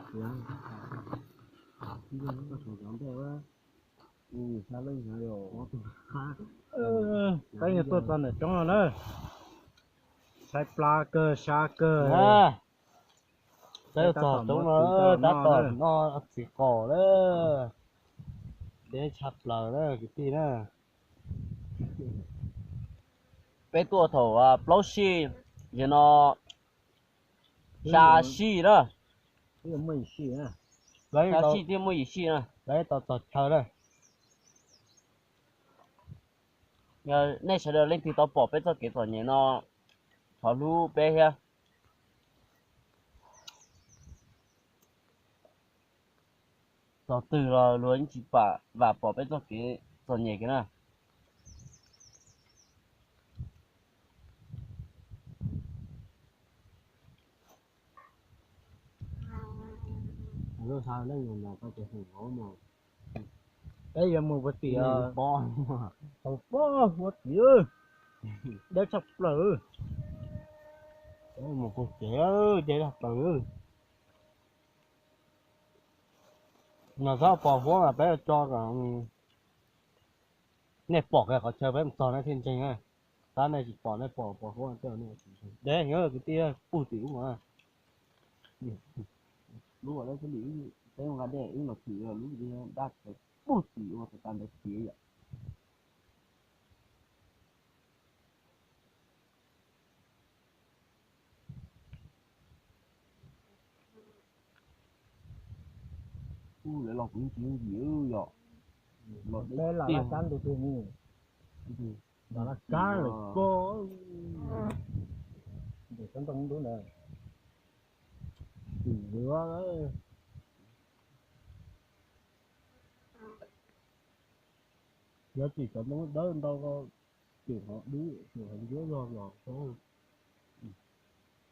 Peb yog tuaj txog ntawm roob no na, saib plab kawg sab kawg. Peb txog roob no, tab tom noj txiv qaub lawm, deb tshaj plaws na kwv tij na. Peb tuaj thaum plaub sij, yog no xya sij na, xya sij thiab muaj yim sij na. Lawv tau txog chaw na. Yog nej sawv daws leej twg tau pom peb txoj kev txom nyem no, thov hlub peb thiab. Txog twg los luag yeej tsis pam vam pom peb txoj kev txom nyem kiag na. Peb yuav mus puag tim, tau pob huab tim, deb tshaj plaws. Mus puag tim, deb tshaj plaws. Mas txhob pos huab mas peb yuav tso kom nej pom kiag qhov chaw peb mus txog nej thiaj ntseeg na. Tab nej tsis pom, nej pom pos huab tej nej tsis ntseeg. Deb heev kwv tij, puag tim ub mas. Lub uas dab tsi li, peb mus nqa dej wb los thwm lub daj tawv puag tim ua tas ntawd tiag yom. Ub, lawv los kuv yeej tsis yooj yim yom. Los deb laj kab ntug twg ne, los laj kab lawm koj. Ntawm sab ntoo dub ntawd, tim lawv. Yog tim cov ntoo dawb ntau ko, tim qhov dub, tim qhov ntsuab zog los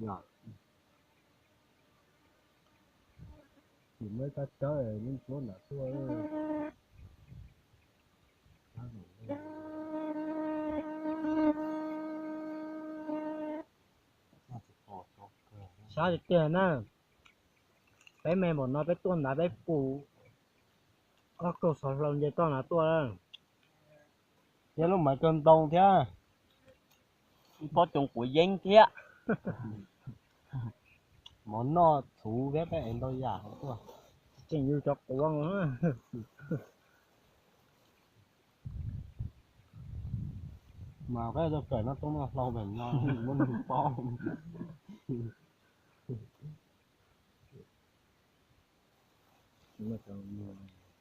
yom. Tim muaj ib kab cawb yeej ntsuab nram tuaj. Sab tiag tiag na. Peb me npaum no peb tuaj nrad peb pum ob kaug xov hlau nce toj nrad tuaj. Thiab lub maiv kawg ntoo thiab. Pob coom quav yeeb thiab. Mov noj txhuv thiab peb es ntau yam tuaj. Tseem yus cov quav. Mas peb tuaj kawm noj rooj noj hlau pem no muab nug paub.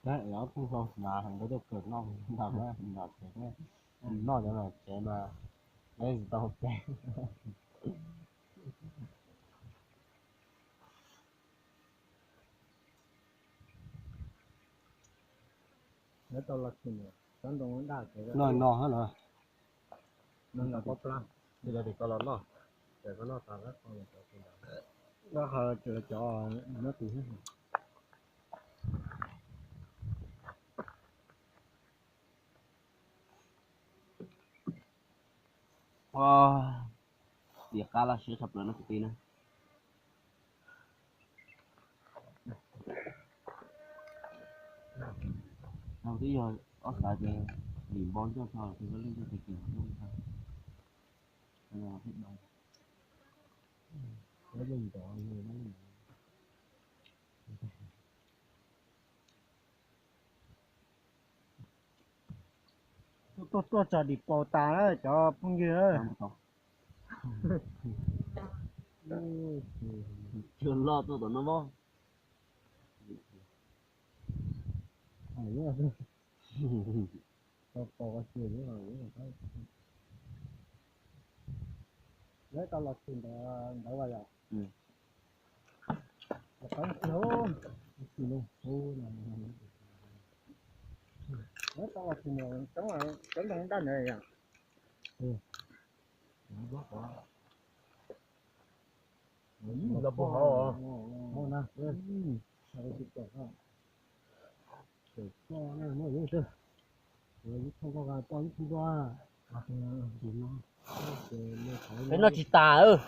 Peb es ob tug hlau hnav heev, peb tuaj kawm noj nram, nram tsev, noj cov nram tsev mas peb tsis tau pem. Nyob tau los tsis sab ntoo daj kev no no hab los. No no pob plab, ces yog tias koj los noj, ces koj noj tas lawm koj los cov, koj ho los cov nyob twg. Tias qab laj siab tshaj plaws no kwv tij na. Tau twb yog ob xav ces lim npo ncauj tso, tus leej ncauj tes kiag ncauj tso. Tuaj tuaj tso dim paus tas na cov phooj ywg. Cog loj tuaj tom no mog. Lawv tau los txog ntawd, ntawd vas yom. Lawv tau los txog ntawd, coob ntau daj ntawd yom. Los puag hauv. Peb noj tsis tas.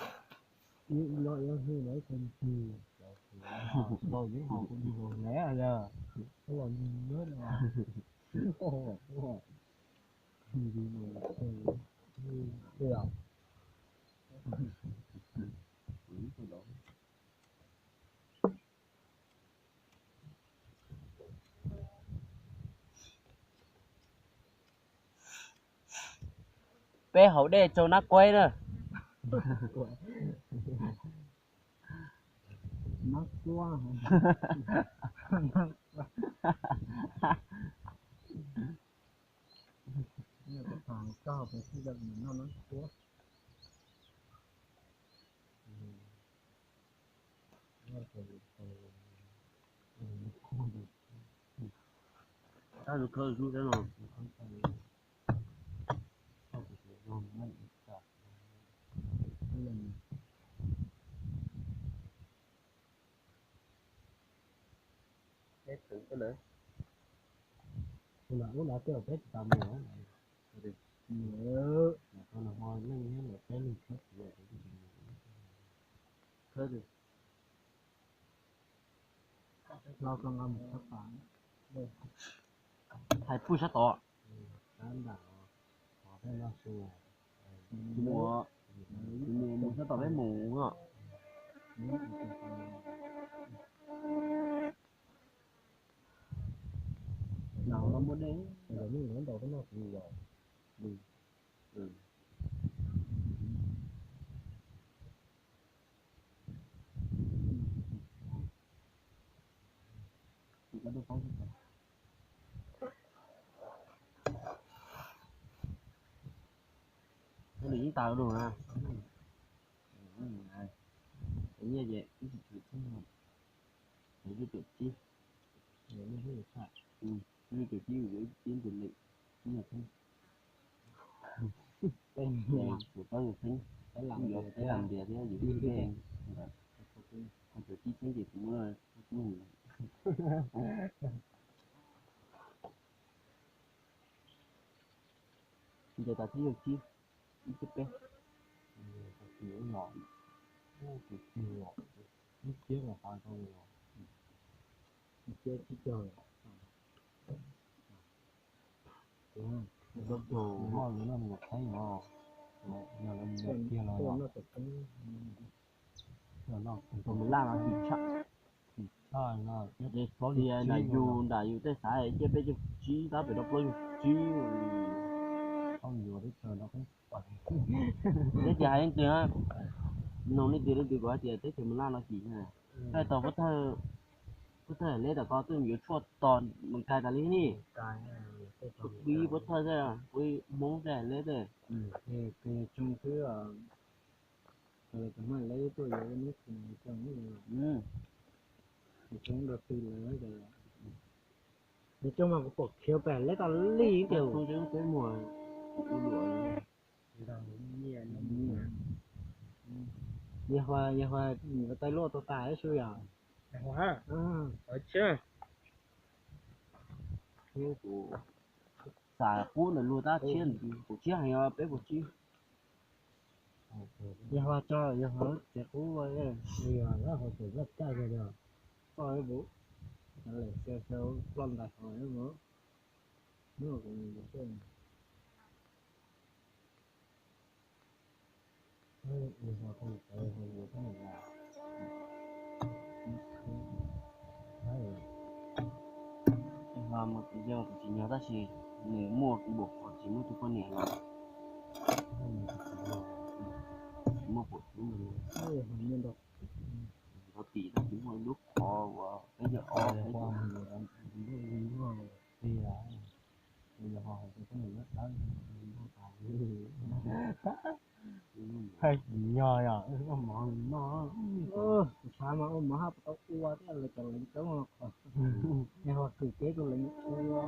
Peb haus dej tsau nab kuaib na. Ub, no tej peb tsis tau mus, no ho neej nyob ntawm peb leeg khawb tsis, hais puag sab tod. Mus, mus sab tod peb mus os. Ntaus no muaj dej. Nws yeej tas lug na. Nyiaj ces ib tsis tsum, ib tsis tsum tsib, ib tsis tsum tsib, ib tsis tsum tsib, ib tsis tsum tsib, tsum tau yus txheeb, yuav peb lam ntias thiab yus ib txheeb ntawd, tsum tsib txheeb ces kuv muab kuv ntias tas tib yog tsib, ib txhiab peb, ib txhiab los, ib txhiab tsib caug. Tus hoj yuav noj mus txheeb os, yog lawv mus tiag los yog. Tus mus laj no tim tshaj, tim tshaj no, plaub yus nram yus tej xav ciaj peb caug tsib tab pem rau plaub yus tsib. Plaub yus teb chaws no peb, teb chaws hais leej twg, noog leej twg leej twg kuv hais tias teb chaws mus laj no tim, thaij tau pub thawj, pub thawj leb tom ko twb yuav tshuaj tos mus kais tas li ni. Pub thawj, pub Hmoob tej leb tej. Nws coj mas kuv pom khiav pem leb tau li tias peb muag. Yog, yog, yog, taij luaj tau tas su yom. Xav qub ntawm luag tab tshiab, puas tshiab heev os, peb puas tsib. Yog ho tso, yog ho tsev qub, yog ho tsev laj caj, yog ho, koj, lawm xav xav ploj ntais ho, hnub no kuv mus xwb. Ho mus tsis yog kuv tsis yog tab sis nws muaj kuv npaum qhov tsis muaj tus poj niam los, tsis muaj pom tub, tau tim tab sis muaj ib lub qhov uas peb yog ob peb, yog ho hais tias poj niam nyob dawb, hais tsis yog yom, ua mov noj. Kuv xav mas ua mov haj puas tau ua thiab, lawv cov leev coob qhov, yog ho khwv kev tus leev ua.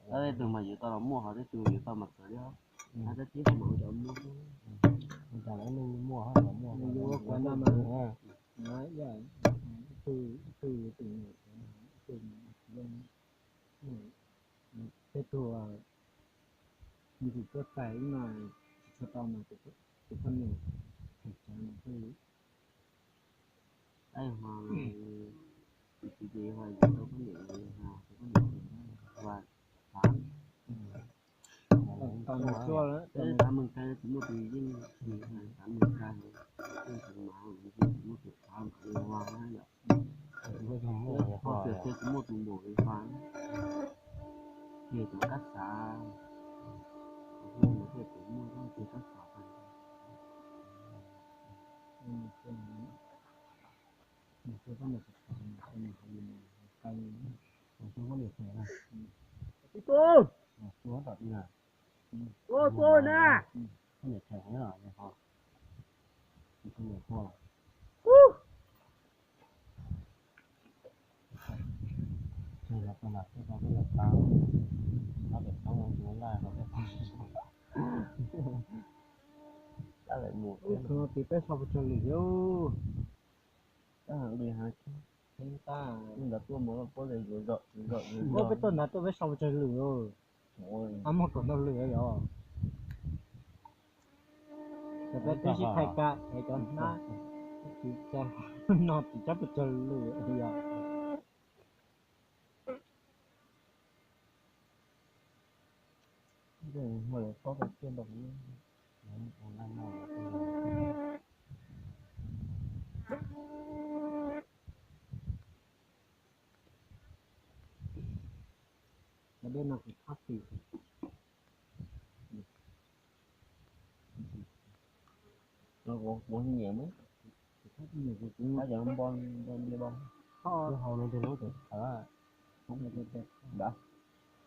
Tej tug mas yuav tau los muaj, ho tej tug yuav tau mas txawv thiab. Hab tab tib tug mas ua cov muaj, ua cov muaj, ua kuv no mas, ib tug ib tug yuav tus, ib tug, tej tug nws tsis tuaj txais ib no, tsis tshua tau mas kuv Tus poj niam tseem tseem no xwb. Ai ho, tus txiv ces ho yuav tau poj niam, ho tus poj niam ces ho xav, xav mus txog, xav mus txog tsis muaj tus yeej, xav mus txog yeej tsis muaj tus xav mus, tsis muaj tus xav mus ua yom. Ho tsis muaj tus npaum li xav, ces cov kab xav, tus muaj tus kab xav. Tus no ces peb sau pes tsawg lwm thiab? Ntawd tuaj mus puab yuav zom, yuav zom, yuav zom, peb tuaj ntawd tuaj peb sau pes tsawg lwm. Ab, muaj kaum ntau lwm yom. Ces peb twb sib thaij kam es cov hnab, no tsis tsob pes tsawg lwm yom. Cov dej no kuv thab xim. Kuv nyiam, kuv nyiam cov npo, npo npo. Hau no ces lub tawv.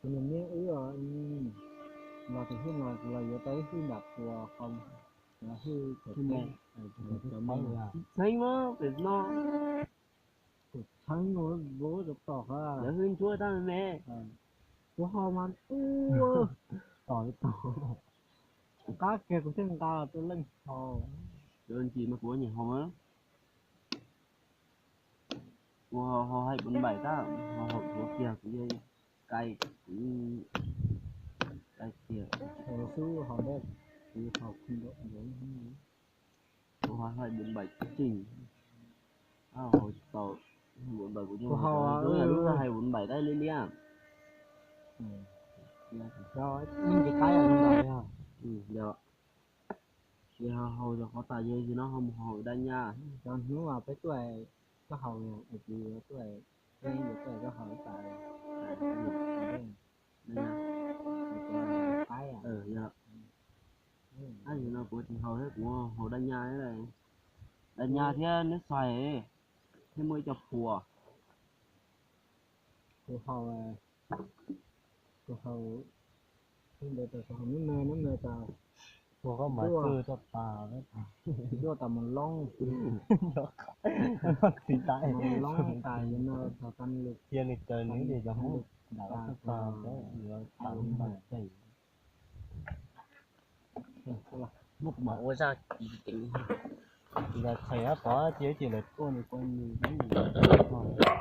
Tus niam wb los tus hwj no los yuav tau ib hwj nram puas qhov hwj txheeb mas pem no. Tus txheeb no vov rau tom qhov. Yog hwj ntsuab tab me. Kuv hau mas ub, tom li tom. Qab kiag kuv thiaj nqa los rau leej haus. Cov ntsis mas kuv nyiam haus. Kuv haus haus haib npaim tab, haus haus dhuav kiag kuv yeej cai, kuv cai kiag. Haus xub haus dej, kuv haus khuv nraum nraum. Kuv haus haib npaim tseeb, haus tsis tau. Npaim kuv yeej haus, lub hais npaim tab liab liab. Yog, ces haus yog qhov tas yog no ho mus haus daj nyab. Cov hnub peb tuaj koj haus, es kuv yuav tuaj, peb yuav tuaj koj haus tas. Yog, no kuv tsis haus thiab, kuv haus daj nyab, daj nyab thiab neb xais, thiab muaj ib co phuas. Kuv haus, kuv haus, kuv haus neb me, neb me tas, kuv koj mas txwj toj tas, duaj tas mos loob, mos loob tas no txog tas lwm, cia nws raws nws li cov Hmoob nram toj tas, yuav tas lub npawg tseem. Muab kuv mam ua zaj ceev, tsis tas txhais pov cia ces lawv tuaj nws ua nws.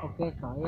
Ok, tau.